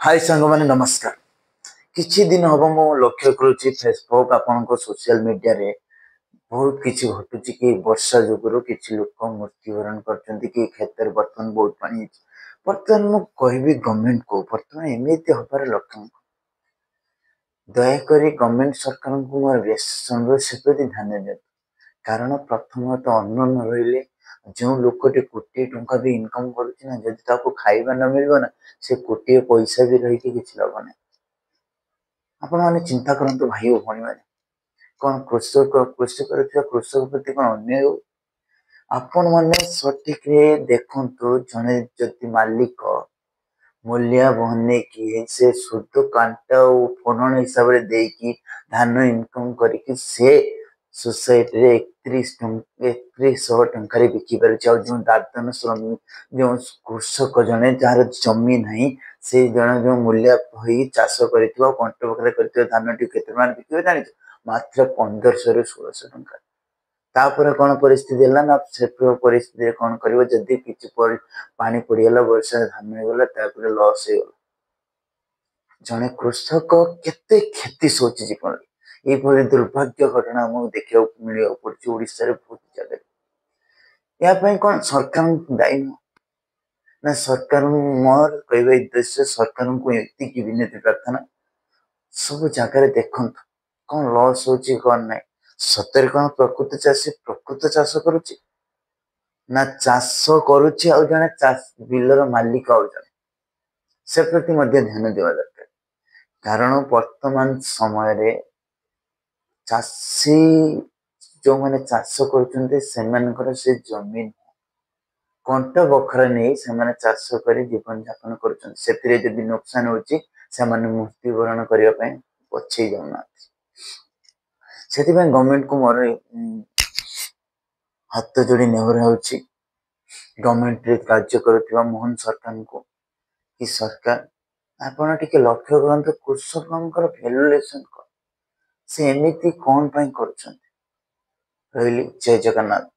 High ସାଙ୍ଗମାନେ, ନମସ୍କାର। କିଛି ଦିନ ହବ ମୁଁ ଲକ୍ଷ୍ୟ କରୁଛି, ଫେସବୁକ୍, ଆପଣଙ୍କ ସୋସିଆଲ ମିଡ଼ିଆରେ ବହୁତ କିଛି ଘଟୁଛି କି ବର୍ଷା ଯୋଗୁରୁ କିଛି ଲୋକ ମୃତ୍ୟୁବରଣ କରୁଛନ୍ତି କି କ୍ଷେତରେ ବର୍ତ୍ତମାନ ବହୁତ ପାଣି ହେଇଛି। ବର୍ତ୍ତମାନ ମୁଁ କହିବି ଗଭର୍ଣ୍ଣମେଣ୍ଟକୁ, ବର୍ତ୍ତମାନ ଏମିତି ହବାର ଲକ୍ଷଣ। ଦୟାକରି ଗଭର୍ଣ୍ଣମେଣ୍ଟ, ସରକାରଙ୍କୁ ମୋର ବେଶ ଅନୁରୋଧ, ସେ ପ୍ରତି ଧ୍ୟାନ ଦିଅନ୍ତୁ। କାରଣ ପ୍ରଥମତଃ ଅନ୍ନ ନ ରହିଲେ ଯେଉଁ ଲୋକଟି କୋଟିଏ ଟଙ୍କା ବି ଇନକମ୍ କରୁଛି ନା, ଯଦି ତାକୁ ଖାଇବା ନ ମିଳିବ ନା, ସେ କୋଟିଏ ପଇସା ବି ରହିକି କିଛି ଲାଭ ନାହିଁ। ଆପଣମାନେ ଚିନ୍ତା କରନ୍ତୁ ଭାଇ ଓ ଭଉଣୀମାନେ, କ'ଣ କୃଷକ, କୃଷି କରୁଥିବା କୃଷକ ପ୍ରତି କ'ଣ ଅନ୍ୟାୟ ହଉ? ଆପଣମାନେ ସଠିକରେ ଦେଖନ୍ତୁ, ଜଣେ ଯଦି ମାଲିକ ମୂଲିଆ ବନେଇକି ସେ ସୁଧ କାଣ୍ଟା ଓ ଫୋନଣ ହିସାବରେ ଦେଇକି ଧାନ ଇନକମ୍ କରିକି ସେ ସୋସାଇଟିରେ 3100 ଟଙ୍କାରେ ବିକି ପାରୁଛି, ଆଉ ଯେଉଁ ଦାଦନ ଶ୍ରମିକ, ଯେଉଁ କୃଷକ ଜଣେ ଯାହାର ଜମି ନାହିଁ, ସେ ଜଣେ ଯେଉଁ ମୂଲିଆ ହୋଇ ଚାଷ କରିଥିବ, କଣ୍ଟ ବଖରା କରିଥିବା ଧାନଟି କେତେ ଟଙ୍କାରେ ବିକିବ ଜାଣିଛ? ମାତ୍ର 1500ରୁ 1600 ଟଙ୍କା। ତାପରେ କ'ଣ ପରିସ୍ଥିତି ହେଲା ନା, ସେ ପରିସ୍ଥିତିରେ କ'ଣ କରିବ? ଯଦି କିଛି ପାଣି ପଡ଼ିଗଲା, ବର୍ଷାରେ ଧାନ ହେଇଗଲା, ତାପରେ ଲସ୍ ହେଇଗଲା। ଜଣେ କୃଷକ କେତେ କ୍ଷତି ସହୁଛି ଜୀବନରେ। ଏଇଭଳି ଦୁର୍ଭାଗ୍ୟ ଘଟଣା ଆମକୁ ଦେଖିବାକୁ ମିଳିବାକୁ ପଡୁଛି ଓଡ଼ିଶାରେ ବହୁତ ଜାଗାରେ। ଏହା ପାଇଁ କ'ଣ ସରକାରଙ୍କୁ ଦାୟୀ ନୁହଁ ନା? ସରକାର, ମୋର କହିବା ଉଦ୍ଦେଶ୍ୟ, ସରକାରଙ୍କୁ ଏତିକି ବିନତି ପ୍ରାର୍ଥନା, ସବୁ ଜାଗାରେ ଦେଖନ୍ତୁ କ'ଣ ଲସ୍ ହଉଛି, କ'ଣ ନାହିଁ। ସତରେ କ'ଣ ପ୍ରକୃତ ଚାଷୀ ପ୍ରକୃତ ଚାଷ କରୁଛି ନା ଚାଷ କରୁଛି ଆଉ ଜଣେ, ଚାଷ ବିଲର ମାଲିକ ଆଉ ଜଣେ, ସେ ପ୍ରତି ମଧ୍ୟ ଧ୍ୟାନ ଦେବା ଦରକାର। କାରଣ ବର୍ତ୍ତମାନ ସମୟରେ ଚାଷୀ, ଯେଉଁମାନେ ଚାଷ କରୁଛନ୍ତି, ସେମାନଙ୍କର ସେ ଜମି କଣ୍ଟ ବଖରା ନେଇ ସେମାନେ ଚାଷ କରି ଜୀବନ ଯାପନ କରୁଛନ୍ତି। ସେଥିରେ ଯଦି ନୁକସାନ ହଉଛି, ସେମାନେ ମୃତ୍ୟୁବରଣ କରିବା ପାଇଁ ପଛେଇ ଯାଉନାହାନ୍ତି। ସେଥିପାଇଁ ଗଭର୍ଣ୍ଣମେଣ୍ଟକୁ ମୋର ହାତ ଯୋଡ଼ି ନେହୁରା ହେଉଛି, ଗଭର୍ଣ୍ଣମେଣ୍ଟରେ କାର୍ଯ୍ୟ କରୁଥିବା ମୋହନ ସରକାରଙ୍କୁ କି ସରକାର, ଆପଣ ଟିକେ ଲକ୍ଷ୍ୟ କରନ୍ତୁ କୃଷକଙ୍କର ଭ୍ୟାଲୁଏସନ୍ କଣ, ସେ ଏମିତି କ'ଣ ପାଇଁ କରୁଛନ୍ତି। ରହିଲି, ଜୟ ଜଗନ୍ନାଥ।